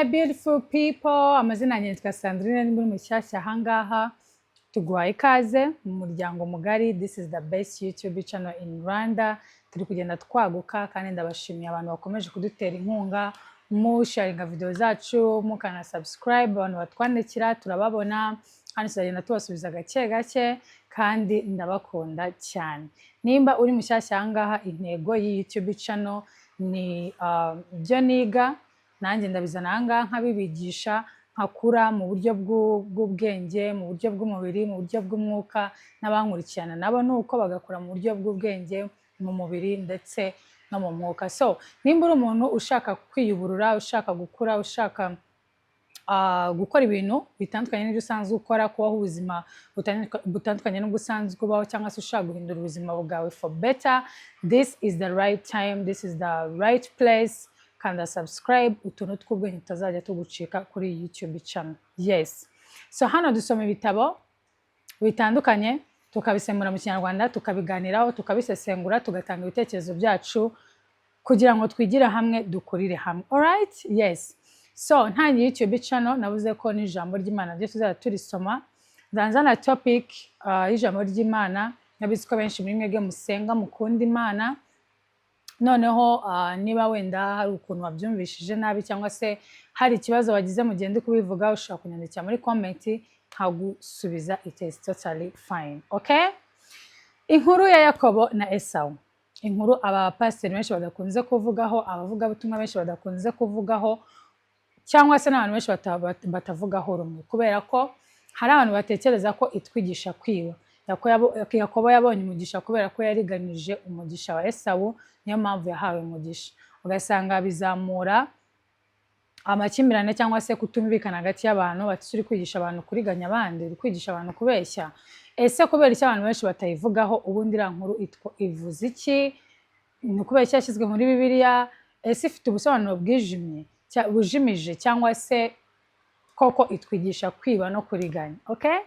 My beautiful people. Amazina yanjye nitwa Sandrine. Ni muri mushyashya ahangaha, tuguhaye ikaze mu muryango mugari. This is the best YouTube channel in Rwanda. Turi kugenda twaguka kandi ndabashimiye abantu bakomeje kudutera inkunga, musharinga video zacu, mukana subscribe. Abantu batwandikira turababona kandi tuzagenda tubasubiza gake gake, kandi ndabakunda cyane. Nimba uri mushyashya ahangaha, intego y'iyi YouTube channel ni ibyo niga nanjye ndabizana ahangaha nkabibigisha, nkakura mu buryo bw'ubwenge, mu buryo bw'umubiri, mu buryo bw'umwuka. N'abankurikirana nabo ni uko bagakura mu buryo bw'ubwenge, mu mubiri ndetse no mu mwuka. So nimba uri umuntu ushaka kwiyuburura, ushaka gukura, ushaka gukora ibintu bitandukanye n'ibyo usanzwe ukora, kubaho ubuzima butandukanye n'ubwo usanzwe ubaho, cyangwa se ushaka guhindura ubuzima bwawe for better, this is the right time, this is the right place. Kanda subscribe, utuntu tw'ubwenge tutazajya tugucika kuri iyi YouTube channel. Yes, so hano dusoma ibitabo bitandukanye, tukabisemura mu Kinyarwanda, tukabiganiraho, tukabisesengura, tugatanga ibitekerezo byacu kugira ngo twigire hamwe, dukurire hamwe. Alright, yes. So ntangiye YouTube channel navuze ko n'ijambo ry'Imana ryo tuzajya turisoma. Nzanzana topic y'ijambo ry'Imana. Nabizi ko benshi muri mwebwe musenga, mukunda Imana. Noneho niba wenda hari ukuntu wabyumvishije nabi cyangwa se hari ikibazo wagize mu gihe ndi kubivuga, ushobora kunyandikira muri comment nkagusubiza. It is totally fine, okay? Inkuru ya Yakobo na Esawu, inkuru abapasiteri benshi badakunze kuvugaho, abavugabutumwa benshi badakunze kuvugaho, cyangwa se n'abantu benshi batavugaho rumwe, kubera ko hari abantu batekereza ko itwigisha kwiba. Yakobo yabonye umugisha kubera ko yariganije umugisha wa Esawu, niyo mpamvu yahawe umugisha. Ugasanga bizamura amakimbirane cyangwa se kutumvikana hagati y'abantu, bati: "Uri kwigisha abantu kuriganya abandi, uri kwigisha abantu kubeshya." Ese kubera icyo abantu benshi batayivugaho? Ubundi iriya nkuru ivuze iki? Ni ukubera icyo yashyizwe muri Bibiliya? Ese ifite ubusobanuro bwijimye, bujimije, cyangwa se koko itwigisha kwiba no kuriganya? Okay,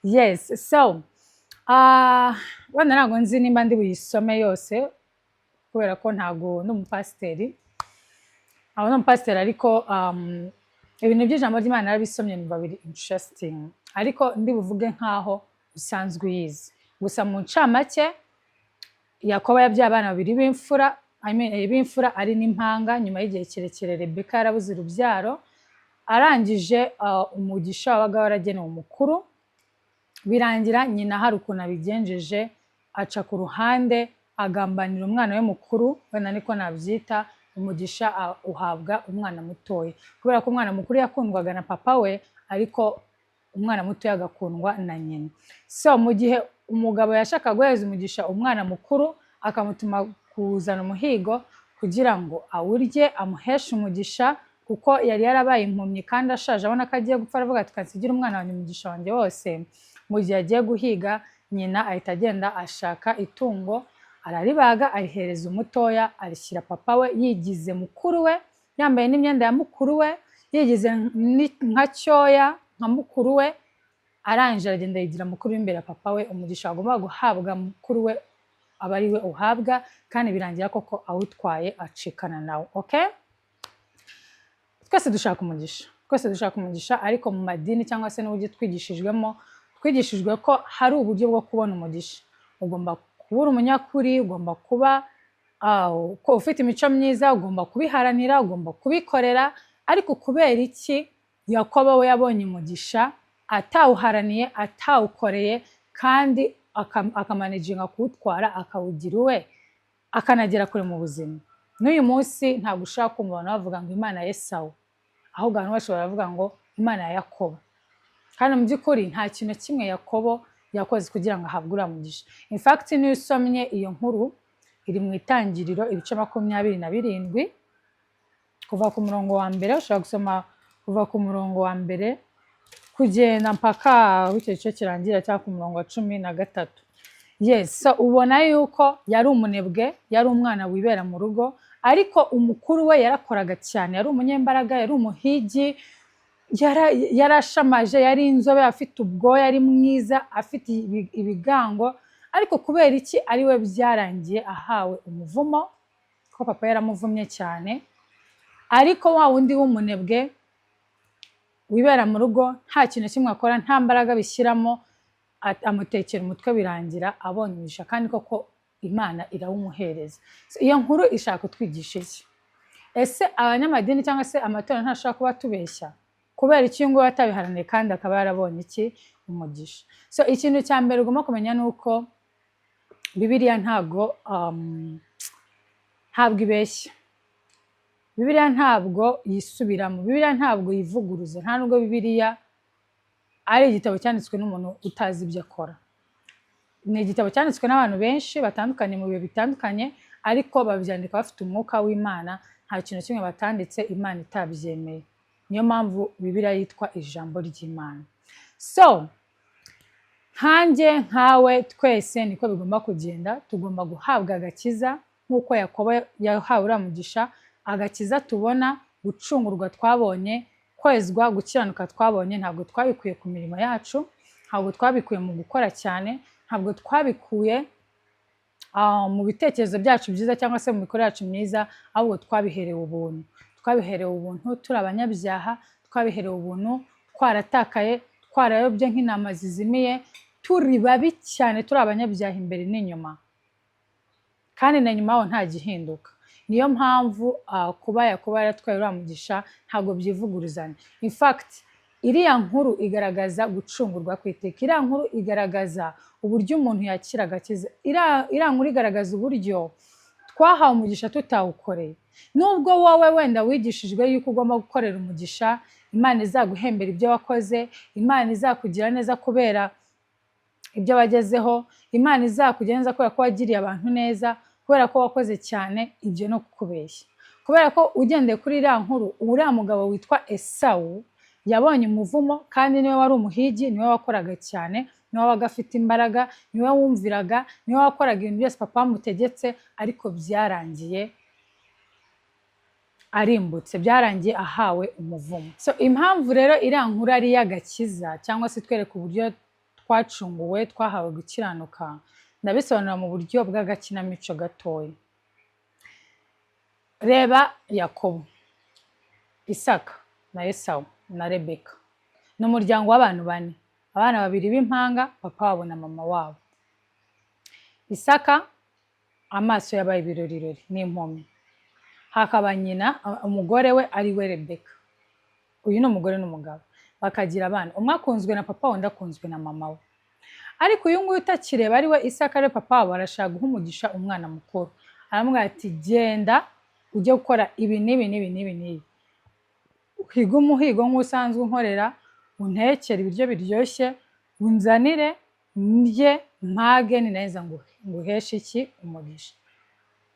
yes. So wenda ntabwo nzi nimba ndi buyisome yose kubera ko ntabwo ndi umupasiteri, abo ni umupasiteri, ariko ibintu by'ijambo ry'Imana narabisomye numva biri interesting, ariko ndi buvuge nkaho usanzwe uyizi. Gusa mu ncamake, Yakobo yabyaye abana babiri b'imfura, I mean, b'imfura ari n'impanga. Nyuma y'igihe kirekire Rebeka yarabuze urubyaro. Arangije, umugisha wabaga waragenewe umukuru, birangira nyina hari ukuntu abigenjeje, aca ku ruhande, agambanira umwana we mukuru, wenda niko nabyita. Umugisha uhabwa umwana mutoya, kubera ko umwana mukuru yakundwaga na papa we, ariko umwana mutoya agakundwa na nyina. So mu gihe umugabo yashakaga guhereza umugisha umwana mukuru, akamutuma kuzana umuhigo kugira ngo awurye amuheshe umugisha, kuko yari yarabaye impumyi kandi ashaje, abona ko agiye gupfa, aravuga ati: "Kansigire umwana wanjye umugisha wanjye wose." Mu gihe agiye guhiga, nyina ahita agenda ashaka itungo, araribaga, arihereza umutoya, arishyira papa we, yigize mukuru we, yambaye n'imyenda ya mukuru we, yigize nka cyoya nka mukuru we. Arangije aragenda yigira mukuru w'imbere ya papa we. Umugisha wagombaga guhabwa mukuru we aba ari we uhabwa, kandi birangira koko awutwaye, acikana nawe. Okay, twese dushaka umugisha, twese dushaka umugisha, ariko mu madini cyangwa se n'uburyo twigishijwemo, twigishijwe ko hari uburyo bwo kubona umugisha: ugomba kuba uri umunyakuri, ugomba kuba ko ufite imico myiza, ugomba kubiharanira, ugomba kubikorera. Ariko kubera iki Yakobo we yabonye umugisha atawuharaniye, atawukoreye, kandi akamanaginga kuwutwara, akawugira uwe, akanagera kure mu buzima? N'uyu munsi ntabwo ushaka kumva abantu bavuga ngo Imana ya Esawu, ahubwo abantu bose baravuga ngo Imana ya Yakobo. Kandi mu by'ukuri nta kintu na kimwe Yakobo yakoze kugira ngo ahabwe uriya mugisha. In fact, niyo usomye iyo nkuru iri mu Itangiriro ibice 27 kuva ku murongo wa mbere, ushobora gusoma kuva ku murongo wa mbere kugenda mpaka aho icyo gice kirangira, cyangwa ku murongo wa 13. Yes, so ubona yuko yari umunebwe, yari umwana wibera mu rugo, ariko umukuru we yarakoraga cyane, yari umunyembaraga, yari umuhigi, yarashamaje, yari inzobe, afite ubwoya, ari mwiza, afite ibigango. Ariko kubera iki ari we byarangiye ahawe umuvumo? Ko papa yaramuvumye cyane, ariko wa wundi w'umunebwe wibera mu rugo, nta kintu kimwe akora, nta mbaraga bishyiramo, amutekera umutwe, birangira abonye umugisha, kandi koko Imana irawumuhereza. So, iyo nkuru ishaka kutwigisha iki? Ese abanyamadini cyangwa se amatorero ntashobora kuba atubeshya? Kubera iki uyu nguyu atabiharaniye kandi akaba yarabonye iki? Umugisha. So ikintu cya mbere ugomba kumenya ni uko Bibiliya ntabwo ibeshya, Bibiliya ntabwo yisubiramo, Bibiliya ntabwo yivuguruza. Nta nubwo Bibiliya ari igitabo cyanditswe n'umuntu utazi ibyo akora. Ni igitabo cyanditswe n'abantu benshi batandukanye mu bihe bitandukanye, ariko babyandika bafite umwuka w'Imana. Nta kintu kimwe batanditse Imana itabyemeye. Niyo mpamvu Bibiliya yitwa ijambo ry'Imana. So nkanjye, nkawe, twese niko bigomba kugenda. Tugomba guhabwa agakiza nk'uko Yakobo yahawe uriya mugisha. Agakiza tubona, gucungurwa twabonye, kwezwa, gukiranuka twabonye, ntabwo twabikuye ku mirimo yacu, ntabwo twabikuye mu gukora cyane, ntabwo twabikuye mu bitekerezo byacu byiza cyangwa se mu mikorere yacu myiza, ahubwo twabiherewe ubuntu. Twabiherewe ubuntu turi abanyabyaha, twabiherewe ubuntu twaratakaye, twarayobye nk'intama zizimiye, turi babi cyane, turi abanyabyaha imbere n'inyuma, kandi na nyuma yaho nta gihinduka. Niyo mpamvu kuba Yakobo yaratwaye uriya mugisha ntabwo byivuguruzanya. In fact, iriya nkuru igaragaza gucungurwa kw'iteka, iriya nkuru igaragaza uburyo umuntu yakira agakiza, iriya nkuru igaragaza uburyo twahawe umugisha tutawukoreye. Nubwo wowe wenda wigishijwe yuko ugomba gukorera umugisha, Imana izaguhembera ibyo wakoze, Imana izakugira neza kubera ibyo wagezeho, Imana izakugira neza kubera ko wagiriye abantu neza, kubera ko wakoze cyane, ibyo no kukubeshya. Kubera ko ugendeye kuri iriya nkuru, uriya mugabo witwa Esawu yabonye umuvumo, kandi niwe wari umuhigi, niwe wakoraga cyane, niwe wabaga afite imbaraga, niwe wumviraga, niwe wakoraga ibintu byose papa amutegetse, ariko byarangiye arimbutse, byarangiye ahawe umuvumo. So impamvu rero iriya nkuru ari iy'agakiza cyangwa se itwereka uburyo twacunguwe, twahawe gukiranuka, ndabisobanura mu buryo bw'agakinamico gatoya. Reba Yakobo, Isaka na Esawu na Rebeka. Ni umuryango w'abantu bane, abana babiri b'impanga, papa wabo na mama wabo. Isaka amaso yabaye ibirorirori, ni impumyi. Hakaba nyina, umugore we ari we Rebeka. Uyu ni umugore n'umugabo, bakagira abana, umwe akunzwe na papa, undi akunzwe na mama we. Ariko uyu nguyu utakireba, ari we Isaka, ari we papa wabo, arashaka guha umugisha umwana mukuru. Aramubwira ati: "Genda ujye gukora ibi n'ibi n'ibi n'ibi n'ibi, uhige umuhigo nk'usanzwe unkorera, untekere ibiryo biryoshye, unzanire ndye mpage, ninaheza nguheshe iki? Umugisha."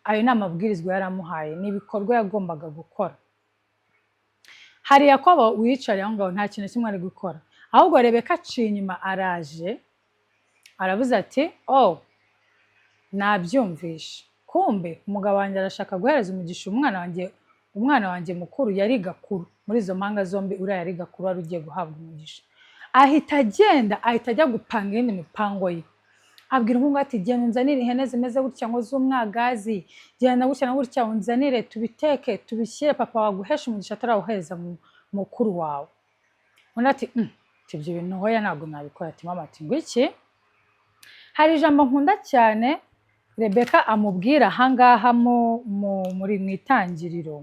Ayo ni amabwirizwa yari amuhaye, ni ibikorwa yagombaga gukora. Hari Yakobo wiyicariye aho ngaho, nta kintu kimwe ari gukora. Ahubwo Rebeka aciye inyuma, araje, aravuze ati: "Oh, nabyumvishe, kumbe umugabo wanjye arashaka guhereza umugisha umwana wanjye." Umwana wanjye mukuru yari gakuru muri izo mpanga zombi, uriya yari gakuru, wari ugiye guhabwa umugisha. Ahita agenda, ahita ajya gupanga iyindi mipango ye. Abwira umuhungu ati: "Genda unzanire ihene zimeze gutya ngo z'umwagazi, genda gutya na gutya, unzanire tubiteke, tubishyire papa waguhesha umugisha atarawuhereza mukuru wawe." Undi ati: Ibyo bintu hoya, ntabwo nabikora." Ati: "Mama." Ati: "Ngo iki?" Hari ijambo nkunda cyane Rebeka amubwira ahangaha muri mu Itangiriro,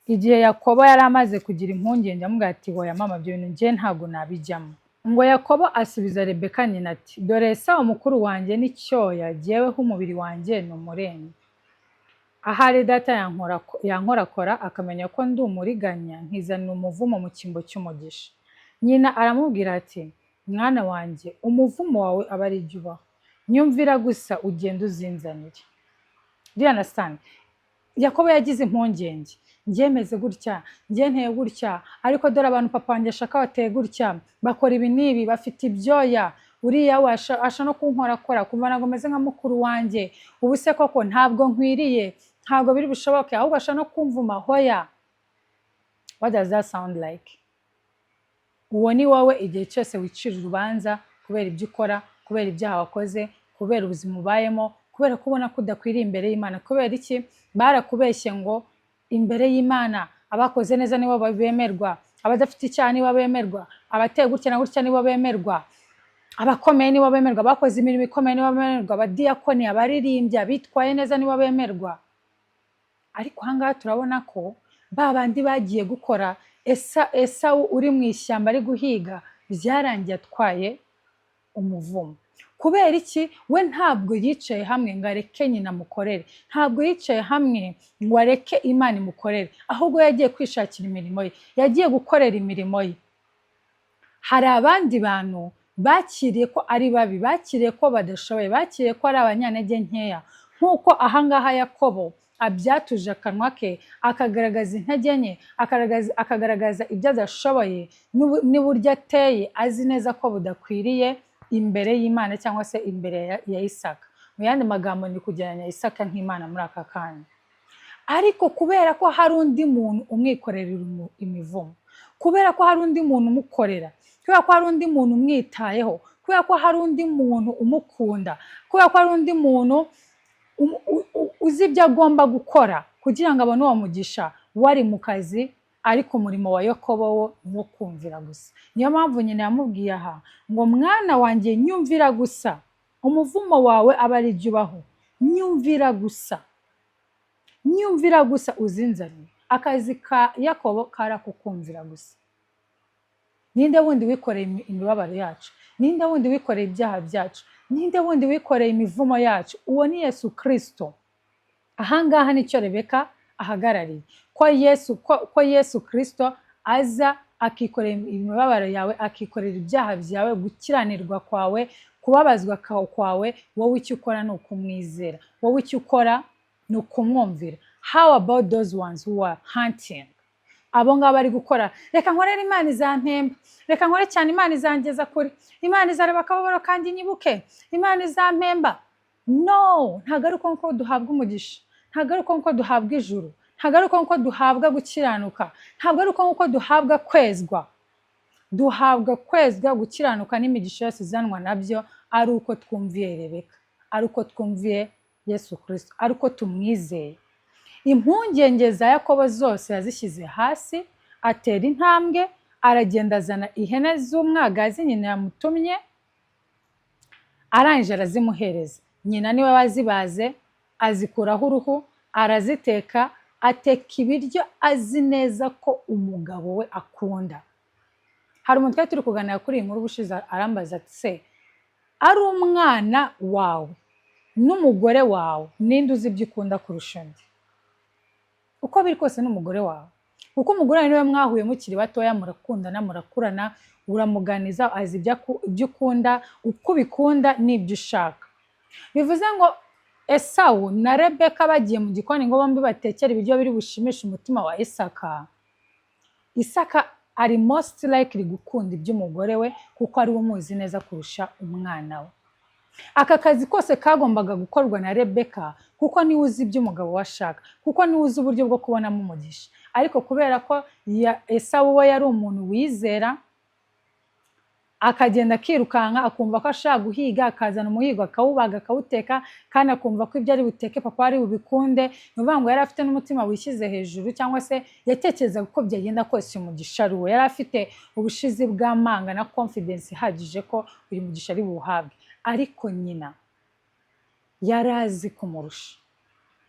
igihe Yakobo yari amaze kugira impungenge, amubwira ati: "Hoya mama, ibyo bintu njye ntabwo nabijyamo." Ngo Yakobo asubiza Rebeka nyina ati: "Dore Esawu mukuru wanjye ni cyoya, jyeweho umubiri wanjye ni umurengwe. Ahari data yankorakora akamenya ko ndi umuriganya, nkizanira umuvumo mu cyimbo cy'umugisha." Nyina aramubwira ati: "Mwana wanjye, umuvumo wawe aba ari jye ubaho, nyumvira gusa ugende uzinzanire." Do you understand? Yakobo yagize impungenge: njyemeze gutya, njye nteye gutya, ariko dore abantu papa wanjye ashaka bateye gutya, bakora ibi n'ibi, bafite ibyoya, uriya we asha no kunkorakora, kumva ntabwo meze nka mukuru wanjye. Ubu se koko ntabwo nkwiriye, ntabwo biri bushoboke, ahubwo asha no kumvuma, hoya. What does that sound like? Uwo ni wowe igihe cyose wicira urubanza kubera ibyo ukora, kubera ibyaha wakoze, kubera ubuzima ubayemo, kubera ko ubona ko udakwiriye imbere y'Imana. Kubera iki? Barakubeshye ngo imbere y'Imana abakoze neza nibo bemerwa, Abadafite icyaha nibo bemerwa, abateye gutya na gutya nibo bemerwa, abakomeye nibo bemerwa, abakoze imirimo ikomeye nibo bemerwa, abadiyakoni, abaririmbyi, abitwaye neza nibo bemerwa. Ariko ahangaha turabona ko ba bandi bagiye gukora, Esawu uri mu ishyamba ari guhiga, byarangiye atwaye umuvumo. Kubera iki? We ntabwo yicaye hamwe ngo areke nyina amukorere, ntabwo yicaye hamwe ngo areke Imana imukorere, ahubwo yagiye kwishakira imirimo ye, yagiye gukorera imirimo ye. Hari abandi bantu bakiriye ko ari babi, bakiriye ko badashoboye, bakiriye ko ari abanyantege nkeya, nk'uko ahangaha Yakobo abyatuje akanwa ke, akagaragaza intege nke, akagaragaza ibyo adashoboye n'uburyo ateye, azi neza ko budakwiriye imbere y'Imana cyangwa se imbere ya Isaka. Mu yandi magambo, ni kugereranya Isaka nk'Imana muri aka kanya. Ariko kubera ko hari undi muntu umwikorera imivumo, kubera ko hari undi muntu umukorera, kubera ko hari undi muntu umwitayeho, kubera ko hari undi muntu umukunda, kubera ko hari undi muntu uzi ibyo agomba gukora kugira ngo abone uwo mugisha, wari mu kazi. Ariko umurimo wa Yakobo wo ni uwo kumvira gusa. Niyo mpamvu nyina yamubwiye aha ngo: "Mwana wanjye, nyumvira gusa, umuvumo wawe aba ari jye ubaho. Nyumvira gusa, nyumvira gusa, uzinzanire." Akazi ka Yakobo kari ako kumvira gusa. Ninde wundi wikoreye imibabaro yacu? Ninde wundi wikoreye ibyaha byacu? Ninde wundi wikoreye imivumo yacu? Uwo ni Yesu Kirisito. Ahangaha nicyo Rebeka ahagarariye, ko Yesu Kirisito aza akikorera imibabaro yawe, akikorera ibyaha byawe, gukiranirwa kwawe, kubabazwa kwawe. Wowe icyo ukora ni ukumwizera, wowe icyo ukora ni ukumwumvira. How about those ones who are hunting? Abo ngabo bari gukora: "Reka nkorere Imana, izampemba. Reka nkore cyane, Imana izangeza kure. Imana izareba akababaro kanjye inyibuke. Imana izampemba." No, ntabwo ari uko nguko duhabwa umugisha, ntabwo ari uko nguko duhabwa ijuru, ntabwo ari uko nguko duhabwa gukiranuka, ntabwo ari uko nguko duhabwa kwezwa. Duhabwa kwezwa, gukiranuka n'imigisha yose izanwa nabyo ari uko twumviye Rebeka, ari uko twumviye Yesu Kirisito, ari uko tumwizeye. Impungenge za Yakobo zose yazishyize hasi, atera intambwe, aragenda, azana ihene z'umwagazi nyina yamutumye. Arangije arazimuhereza. Nyina niwe wazibaze, azikuraho uruhu, araziteka, ateka ibiryo azi neza ko umugabo we akunda. Hari umuntu twari turi kuganira kuri iyi nkuru ubushize, arambaza ati: "Se ari umwana wawe n'umugore wawe, ninde uzi ibyo ukunda kurusha undi?" Uko biri kose ni umugore wawe, kuko umugore wawe niwe mwahuye mukiri batoya, murakundana, murakurana, uramuganiza, azi ibyo ukunda, uko ubikunda n'ibyo ushaka. Bivuze ngo Esawu na Rebeka bagiye mu gikoni ngo bombi batekere ibiryo biri bushimishe umutima wa Isaka, Isaka ari most likely gukunda iby'umugore we, kuko ari we umuzi neza kurusha umwana we. Aka kazi kose kagombaga gukorwa na Rebeka, kuko niwe uzi ibyo umugabo we ashaka, kuko niwe uzi uburyo bwo kubonamo umugisha. Ariko kubera ko Esawu we yari umuntu wizera, akagenda akirukanka, akumva ko ashaka guhiga, akazana umuhigo, akawubaga, akawuteka, kandi akumva ko ibyo ari buteke papa ari bubikunde. Ni ukuvuga ngo yari afite n'umutima wishyize hejuru, cyangwa se yatekerezaga uko byagenda kose umugisha ari uwe. Yari afite ubushizi bw'amanga na confidence ihagije ko uyu mugisha ari buwuhabwe. Ariko nyina yari azi kumurusha,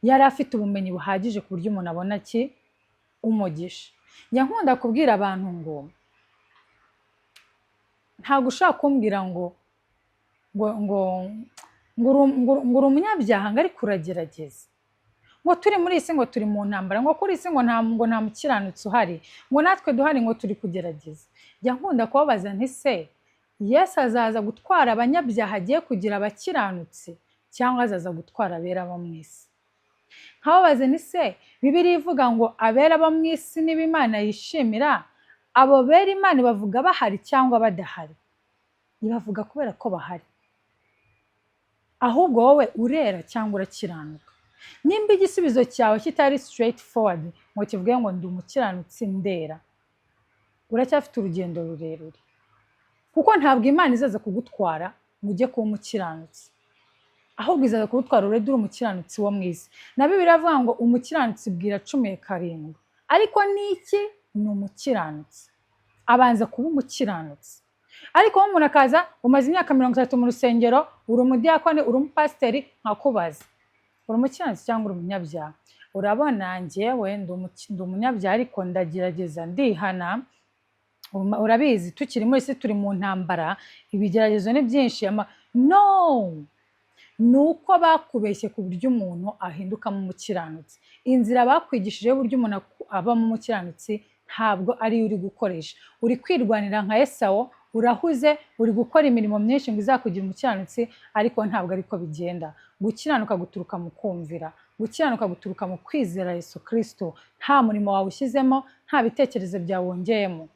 yari afite ubumenyi buhagije ku buryo umuntu abona ki umugisha. Njya nkunda kubwira abantu ngo ntabwo ushobora kumbwira ngo uri umunyabyaha, ngo ariko uragerageza, ngo turi muri iyi si, ngo turi mu ntambara, ngo kuri iyi si ngo nta mukiranutsi uhari, ngo natwe duhari, ngo turi kugerageza. Njya nkunda kubabaza nti: "Se Yesu azaza gutwara abanyabyaha agiye kugira abakiranutsi, cyangwa azaza gutwara abera bo mu isi?" Nkababaze nti: "Se Bibiliya ivuga ngo abera bo mu isi niba Imana yishimira, abo bera Imana bavuga bahari cyangwa badahari?" Ibavuga kubera ko bahari. Ahubwo wowe urera cyangwa urakiranuka? Nimba igisubizo cyawe kitari straight forward ngo kivuge ngo ndi umukiranutsi, ndera, uracyafite urugendo rurerure, kuko ntabwo Imana izaza kugutwara ngo ujye kuba umukiranutsi, ahubwo izaza kugutwara already uri umukiranutsi wo mu isi. Na Bibiliya iravuga ngo umukiranutsi bwira acumuye karindwi, ariko ni iki? Ni umukiranutsi. Abanza kuba umukiranutsi. Ariko wowe umuntu akaza, umaze imyaka 30 mu rusengero, uri umudiyakoni, uri umupasiteri, nkakubaza: uri umukiranutsi cyangwa uri umunyabyaha? Urabona, njyewe ndi umunyabyaha, ariko ndagerageza, ndihana. Urabizi, tukiri muri isi turi mu ntambara, ibigeragezo ni byinshi. No ni uko bakubeshye ku buryo umuntu ahindukamo umukiranutsi. Inzira bakwigishije y'uburyo umuntu abamo umukiranutsi ntabwo ariyo uri gukoresha. Uri kwirwanira nka Esawo, urahuze, uri gukora imirimo myinshi ngo izakugira umukiranutsi, ariko ntabwo ariko bigenda. Gukiranuka guturuka mu kumvira, gukiranuka guturuka mu kwizera Yesu Kristo, nta murimo wawe ushyizemo, nta bitekerezo byawe wongeyemo.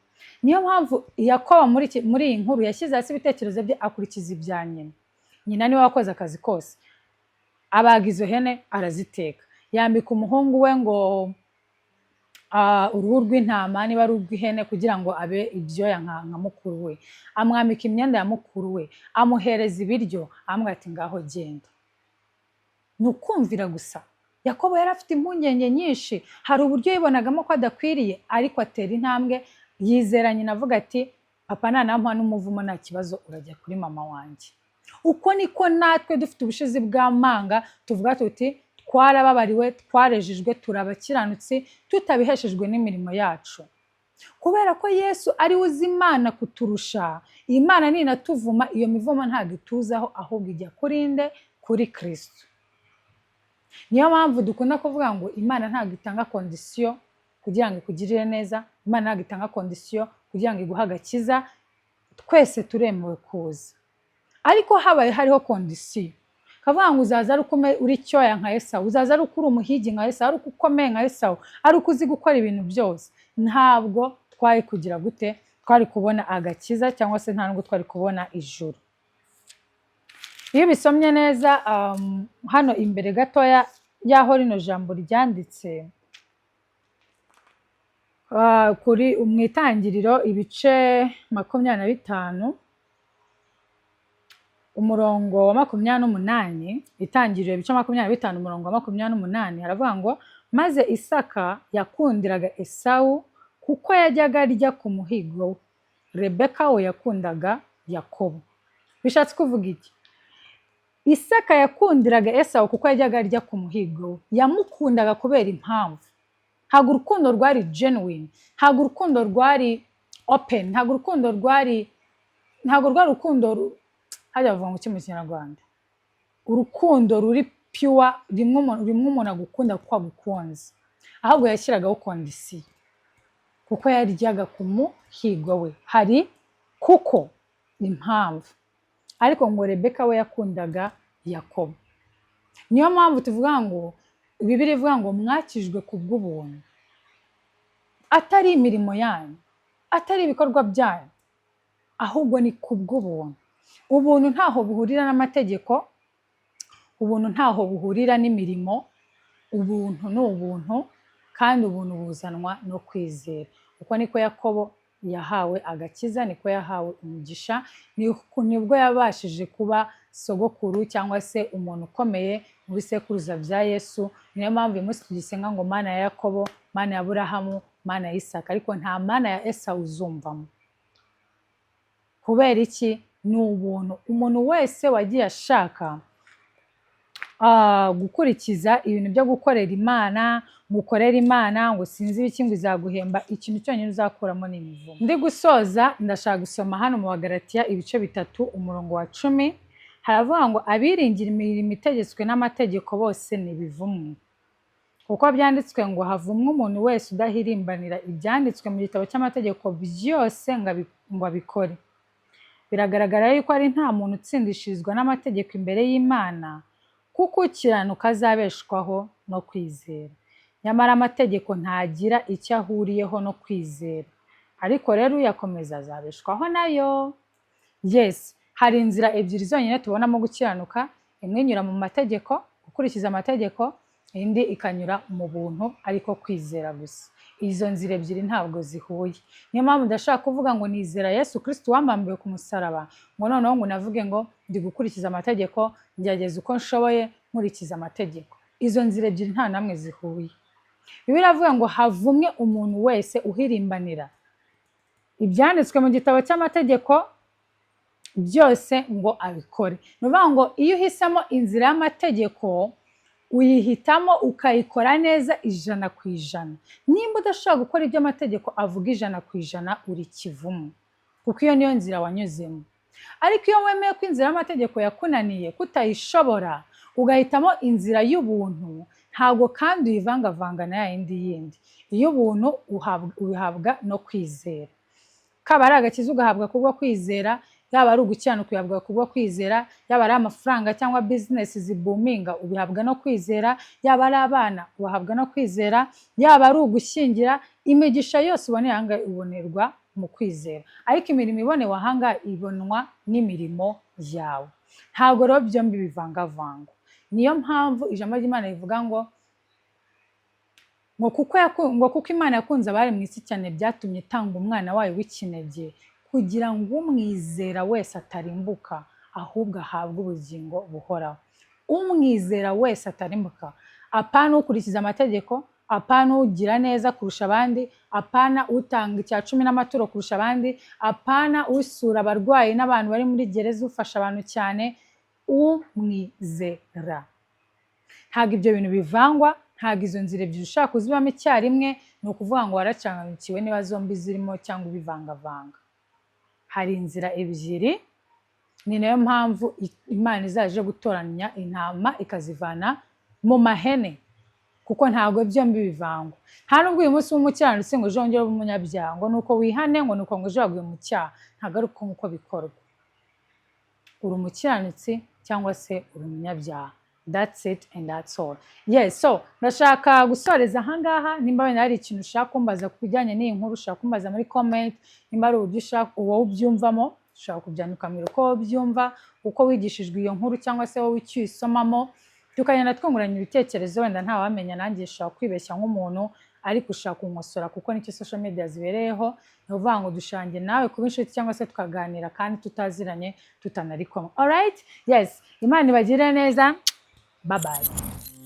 Niyo mpamvu Yakobo muri iyi nkuru yashyize hasi ibitekerezo bye, akurikiza ibya nyina. Nyina niwe wakoze akazi kose, abaga izo hene, araziteka, yambika umuhungu we ngo uruhu rw'intama, niba ari urw'ihene, kugira ngo abe ibyoya nka mukuru we, amwambika imyenda ya mukuru we, amuhereza ibiryo, amubwira ati: "Ngaho genda." Ni ukumvira gusa. Yakobo yari afite impungenge nyinshi, hari uburyo yibonagamo ko adakwiriye, ariko atera intambwe, yizera nyina, avuga ati: "Papa nanampa n'umuvumo nta kibazo, urajya kuri mama wanjye." Uko niko natwe dufite ubushizi bw'amanga tuvuga tuti: "Twarababariwe, twarejejwe, turabakiranutsi," tutabiheshejwe n'imirimo yacu, kubera ko Yesu ari we uzi Imana kuturusha. Imana ninatuvuma, iyo mivumo ntabwo ituzaho, ahubwo ijya kuri nde? Kuri Kristo. Niyo mpamvu dukunda kuvuga ngo Imana ntabwo itanga condition kugira ngo ikugirire neza, Imana ntabwo itanga condition kugira ngo iguhe agakiza. Twese turemewe kuza, ariko habaye hariho condition, kavuga ngo uzaza ari uko uri cyoya nka Esawu, uzaza ari uko uri umuhigi nka Esawu, ari uko ukomeye nka Esawu, ari uko uzi gukora ibintu byose, ntabwo twari kugira gute? Twari kubona agakiza, cyangwa se nta nubwo twari kubona ijuru. Iyo ubisomye neza, hano imbere gatoya y'aho rino jambo ryanditse, kuri mu Itangiriro ibice 25, umurongo wa 28, Itangiriro ibice 25, umurongo wa 28, haravuga ngo: "Maze Isaka yakundiraga Esawu kuko yajyaga arya ku muhigo we. Rebeka we yakundaga Yakobo." Bishatse kuvuga iki? Isaka yakundiraga Esawu kuko yajyaga arya ku muhigo we. Yamukundaga kubera impamvu. Ntabwo urukundo rwari genuine, ntabwo urukundo rwari open, ntabwo rwari urukundo hajya bavuga ngo iki mu Kinyarwanda? Urukundo ruri pure, rimwe umuntu agukunda kuko agukunze. Ahubwo yashyiragaho condition kuko yaryaga ku muhigo we, hari kuko impamvu. Ariko ngo Rebeka we yakundaga Yakobo. Niyo mpamvu tuvuga ngo Bibiliya ivuga ngo mwakijwe ku bw'ubuntu, atari imirimo yanyu, atari ibikorwa byanyu, ahubwo ni ku bw'ubuntu. Ubuntu ntaho buhurira n'amategeko, ubuntu ntaho buhurira n'imirimo. Ubuntu ni ubuntu, kandi ubuntu buzanwa no kwizera. Uko niko Yakobo yahawe agakiza, niko yahawe umugisha, nibwo yabashije kuba sogokuru cyangwa se umuntu ukomeye mu bisekuruza bya Yesu. Niyo mpamvu uyu munsi tugisenga ngo: "Mana ya Yakobo, Mana ya Aburahamu, Mana ya Isaka," ariko nta Mana ya Esawu uzumvamo. Kubera iki? Ni ubuntu. Umuntu wese wagiye ashaka gukurikiza ibintu byo gukorera Imana, ngo ukorere Imana, ngo sinzi ibiki, ngo izaguhemba, ikintu cyonyine uzakuramo ni imivumo. Ndi gusoza, ndashaka gusoma hano mu Bagalatiya ibice 3, umurongo wa 10. Haravuga ngo: "Abiringira imirimo itegetswe n'amategeko bose ni ibivumwe, kuko byanditswe ngo: 'Havumwe umuntu wese udahirimbanira ibyanditswe mu gitabo cy'amategeko byose ngo abikore.' Biragaragara yuko ari nta muntu utsindishirizwa n'amategeko imbere y'Imana, kuko ukiranuka azabeshwaho no kwizera. Nyamara amategeko ntagira icyo ahuriyeho no kwizera, ariko rero uyakomeza azabeshwaho nayo." Yes, hari inzira ebyiri zonyine tubonamo gukiranuka: imwe inyura mu mategeko, gukurikiza amategeko, indi ikanyura mu buntu, ariko kwizera gusa. Izo nzira ebyiri ntabwo zihuye. Niyo mpamvu ndashaka kuvuga ngo nizera Yesu Kristo wambambiwe ku musaraba, ngo noneho ngo navuge ngo ndi gukurikiza amategeko, ngerageza uko nshoboye nkurikiza amategeko. Izo nzira ebyiri nta namwe zihuye. Bibiliya iravuga ngo: "Havumwe umuntu wese uhirimbanira Ibyanditswe mu gitabo cy'amategeko byose ngo abikore. Ni ukuvuga ngo iyo uhisemo inzira y'amategeko, uyihitamo ukayikora neza 100%. Nimba udashobora gukora ibyo amategeko avuga 100%, uri kivumu, kuko iyo niyo nzira wanyuzemo. Ariko iyo wemeye ko inzira y'amategeko yakunaniye, kutayishobora, ugahitamo inzira y'ubuntu, ntabwo kandi uyivangavanga na ya yindi yindi. Iy'ubuntu ubihabwa no kwizera. Kaba ari agakiza, ugahabwa kubwo kwizera, yaba ari ugukiranuka, ubihabwa kubwo kwizera, yaba ari amafaranga cyangwa bizinesi ziboominga, ubihabwa no kwizera, yaba ari abana, ubahabwa no kwizera, yaba ari ugushyingira, imigisha yose uboneye aha ngaha ibonerwa mu kwizera. Ariko imirimo ibonewe aha ngaha ibonwa n'imirimo yawe. Ntabwo rero byombi bivangavangwa. Niyo mpamvu ijambo ry'Imana rivuga ngo kuko Imana yakunze abari mu isi cyane, byatumye itanga umwana wayo w'ikinege, kugira ngo umwizera wese atarimbuka, ahubwo ahabwe ubugingo buhoraho. Umwizera wese atarimbuka, apana ukurikiza amategeko, apana ugira neza kurusha abandi, apana utanga icya cumi n'amaturo kurusha abandi, apana usura abarwayi n'abantu bari muri gereza, ufasha abantu cyane. Umwizera. Ntabwo ibyo bintu bivangwa, ntabwo izo nzira ebyiri ushaka kuzibamo icyarimwe. Ni ukuvuga ngo waracanganyikiwe niba zombi zirimo cyangwa ubivangavanga. Hari inzira ebyiri. Ni nayo mpamvu Imana izaje gutoranya intama ikazivana mu mahene, kuko ntabwo byombi bivangwa. Nta nubwo uyu munsi w'umukiranutsi ngo ejo wongere ube umunyabyaha, ngo nuko wihane, ngo nuko ngo ejo waguye mu cyaha. Ntabwo ari uko nguko bikorwa. Uri umukiranutsi cyangwa se uri umunyabyaha, that's it and that's all. Yes, so ndashaka gusoreza ahangaha. Nimba wenda hari ikintu ushaka kumbaza ku bijyanye n'iyi nkuru, ushaka kumbaza muri comment. Nimba ari uburyo ushaka wowe ubyumvamo, ushobora kubyandika ukambwira uko ubyumva, uko wigishijwe iyo nkuru, cyangwa se wowe icyo uyisomamo, tukagenda twungurana ibitekerezo. Wenda ntawamenya, nanjye ushobora kwibeshya nk'umuntu, ariko ushaka kunkosora, kuko nicyo social media zibereyeho. Ni ukuvuga ngo dushange nawe kuba inshuti cyangwa se tukaganira kandi tutaziranye, tutanari kumwe. Alright, yes, Imana ibagire neza. Bye bye.